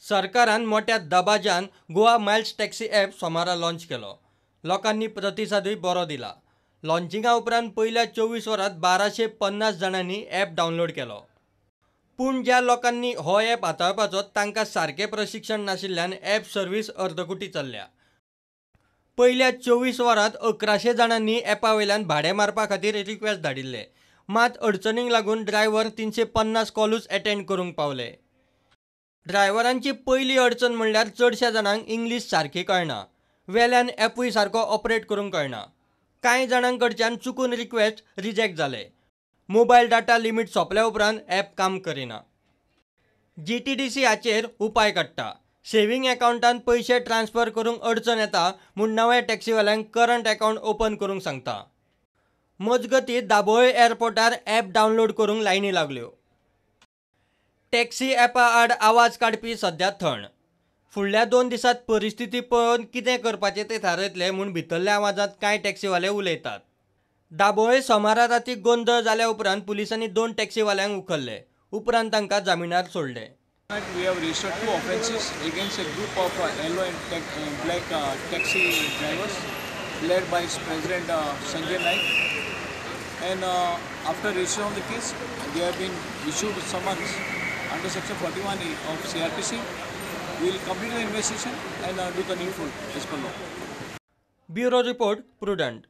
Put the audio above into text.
सरकारान मोठ्या दबाज्यान गोवा मायल्स टॅक्सी ॲप सोमारा लॉंच केलो. लोकांनी प्रतिसादूय बरो दिला. लॉंचिंगा उपरांत पयल्या 24 वरांत 1250 जाणांनी ॲप डावनलोड केलो. पूण ज्या लोकांनी हो ॲप हाताळपाचो तांकां सारकें प्रशिक्षण नाशिल्ल्यान ॲप सर्वीस अर्दकुटी चल्ल्या. पयल्या 24 वरांत 1100 जाणांनी ॲपा वयल्यान भाडें मारपा खातीर रिक्वेस्ट धाडिल्ले. मात अडचणींक लागून ड्रायव्हर 350 कॉलूच एटेंड करूंक पावले. ड्रायव्हरांची पयली अडचण म्हणल्यार चडश्या जाणांक इंग्लीश सारकी कळना, वेल्यान ॲपूय सारको ऑपरेट करूंक कळना. कांय जाणां कडच्यान चुकून रिक्वेस्ट रिजेक्ट जाले. मोबायल डाटा लिमीट सोंपल्या उपरांत ॲप काम करिना. GTDC हाचेर उपाय काडटा. सेव्हिंग अकावंटान पयशे ट्रान्स्फर करूंक अडचण येता म्हूण नव्या टॅक्सीवाल्यांक करंट अकावंट ओपन करूंक सांगता. मजगतीं दाबोळे एअरपोर्टार ॲप डावनलोड करूंक लायनी लागल्यो. टॅक्सी ॲपा आड आवाज काडपी सद्या थंड. फुडल्या 2 दिसांत परिस्थिती पळोवन कितें करपाचें तें थारयतले म्हूण भितरल्या आवाजांत कांय टॅक्सीवाले उलयतात. दाबोळे सोमारा राती गोंदळ जाल्या उपरांत पुलिसांनी 2 टॅक्सीवाल्यांक उखल्ले. उपरांत तांकां जामिनार सोडले. We have registered 2 offences against a group of yellow and black taxi drivers led by its president Sanjay Naik. And after registration of the case, they have been issued summons under section 41A of CRPC. We will complete the investigation and do the needful as per law. Bureau Report, Prudent.